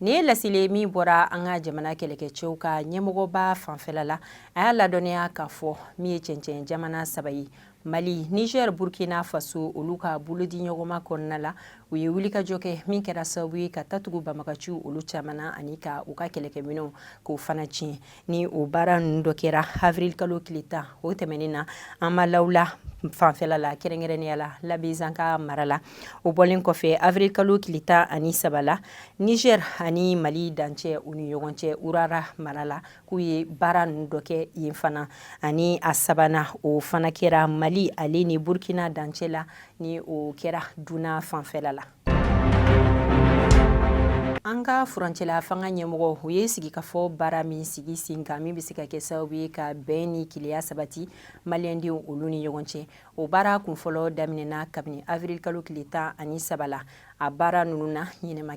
Nin ye laseli min bɔra an ka jamana kɛlɛkɛcɛw ka ɲɛmɔgɔba fanfɛla la. A y'a ladɔnniya k'a fɔ min ye cɛncɛn jamana saba ye, Mali, Niger, Burkina Faso, olu ka bolodi ɲɔgɔnma kɔnɔna la, u ye wulikajɔ kɛ min kɛra sababu ye ka tatugu banbagaciw olu caman na ani ka u ka kɛlɛkɛminɛnw k'o fana tiɲɛ. Ni o baara ninnu dɔ kɛra avril kalo tile 10 o tɛmɛnen na Ambalawula fanfɛla la, kɛrɛnkɛrɛnnenya la Labezanka mara la. O bɔlen kɔfɛ, avril kalo tile 13 la, Niger ani Mali dancɛ u ni ɲɔgɔn cɛ Urara mara la, k'u ye baara ninnu dɔ kɛ yen fana. Ani a sabanan, o fana kɛra Mali ale ni Burkina dancɛ la, ni o kɛra Duna fanfɛla la. An ka furancɛla fanga ɲɛmɔgɔ, u ye sigikafɔ baara min sigi sen kan min bɛ se ka kɛ sababu ye ka bɛn ni kelenya sabati maliyɛndenw olu ni ɲɔgɔn cɛ, o baara kunfɔlɔ daminɛna kabini avril kalo tile 13 la. A baara ninnu na ɲinɛ ma